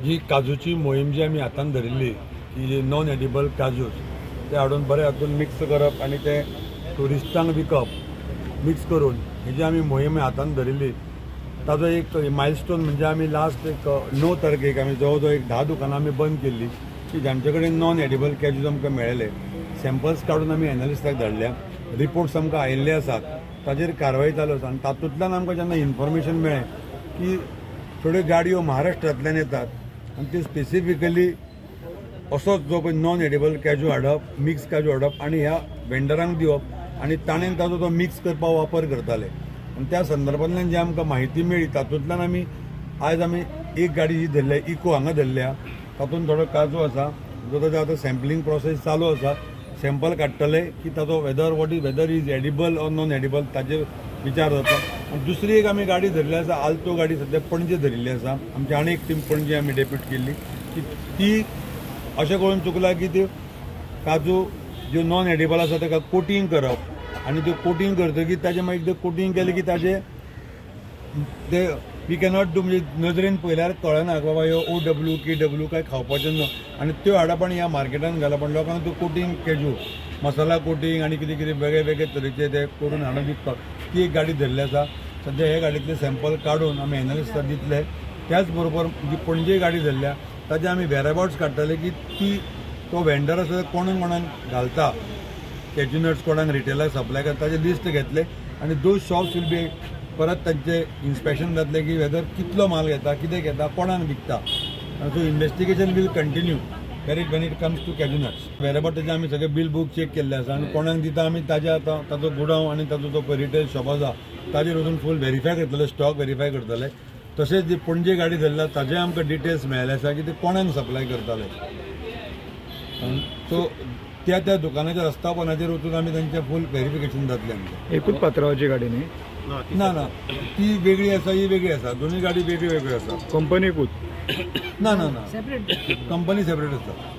जी काजूची मोहीम जी आमी हातान धरिल्ली की जे नॉन एडिबल काजूस ते हाडून बरे हातून मिक्स करप आनी ते ट्युरिस्टांक विकप मिक्स करून ही जी आमी मोहीम हातान धरिल्ली, ताजो एक मायलस्टोन म्हणजे आमी लास्ट एक 9 तारखेक आमी जवळ जवळ एक 10 दुकानां आमी बंद केल्ली की जांचे कडेन नॉन एडिबल कॅजूज आमकां मेळ्ळे. सॅम्पल्स काडून आमी एनालिस्टाक धाडल्या, रिपोर्ट्स आमकां आयिल्ले आसात, ताजेर कारवाई चालू आसा. आनी तातूंतल्यान आमकां जेन्ना इन्फॉर्मेशन मेळ्ळें की थोड्यो गाडयो महाराष्ट्रांतल्यान येतात आनी त्यो स्पेसिफिकली असोच जो पळय नॉन एडिबल कॅजू हाडप, मिक्स काजू हाडप आनी ह्या वेंडरांक दिवप आनी ताणें ताजो तो मिक्स करपाक वापर करताले. आनी त्या संदर्भांतल्यान जी आमकां म्हायती मेळ्ळी, तातूंतल्यान आमी आयज आमी एक गाडी ही धरल्या, इको हांगा धरल्या. तातूंत थोडो काजू आसा जो ताजो आतां सॅम्पलींग प्रोसेस चालू आसा. सॅम्पल काडटले की ताजो whether is edible or non edible ताजेर विचार जाता. आनी दुसरी एक आमी गाडी धरली आसा, आल्तो गाडी सद्या पणजे धरिल्ली आसा. आमची आनी एक टीम पणजे आमी डेप्यूट केल्ली की ती अशें करून चुकलां की त्यो काजू ज्यो नॉन एडिबल आसा ताका कोटींग करप आनी त्यो कोटींग करतकीर ताजें मागीर ते कोटींग केलें की ताजें ते we cannot do, म्हणजे नदरेन पळयल्यार कळना की बाबा ह्यो ओ डब्ल्यू के डब्ल्यू काय खावपाचें न्हू. आनी त्यो हाडप आनी ह्या मार्केटान घालप आनी लोकांक त्यो कोटींग केजू मसाला कोटींग आनी कितें कितें वेगळे वेगळे तरेचे ते करून हाडून विकपाक ती एक गाडी धरली आसा. सद्या हे गाडयेतले सॅम्पल काडून आमी एनालिस्टाक दितले. त्याच बरोबर जी पणजे गाडी धरल्या ताजे आमी वेराबाउट्स काडटले की ती तो वेंडर आसा कोणाक कोणाक घालता कॅज्यू नट्स, कोणाक रिटेलाक सप्लाय करता ताजें लिस्ट घेतले आनी those shops will be परत तांचे इन्स्पेक्शन जातलें की वेदर कितलो माल घेता, कितें घेता, कोणाक विकता. So investigation will continue when it comes to cashew nuts. Whereabout ताजें आमी सगळे बील बूक चॅक केल्ले आसा आनी कोणाक दिता आमी ताजे आतां ताजो गुडांव आनी ताजो जो रिटेल शॉप आसा ताजेर वचून फूल व्हेरीफाय करतले, स्टॉक व्हेरीफाय करतले. तशेंच जी पणजे गाडी धरल्या ताजे आमकां डिटेल्स मेळ्ळे आसा की ते कोणाक सप्लाय करताले. सो त्या त्या दुकानाच्या रस्तापनाचेर वचून आमी तांचें फूल व्हेरिफिकेशन जातलें आमचें. एकूच पात्रावाची गाडी न्ही? ना ना, ती वेगळी आसा, ही वेगळी आसा. दोनूय गाडी वेगळी वेगळी आसा. कंपनीकूच? ना ना ना, कंपनी सेपरेट आसा.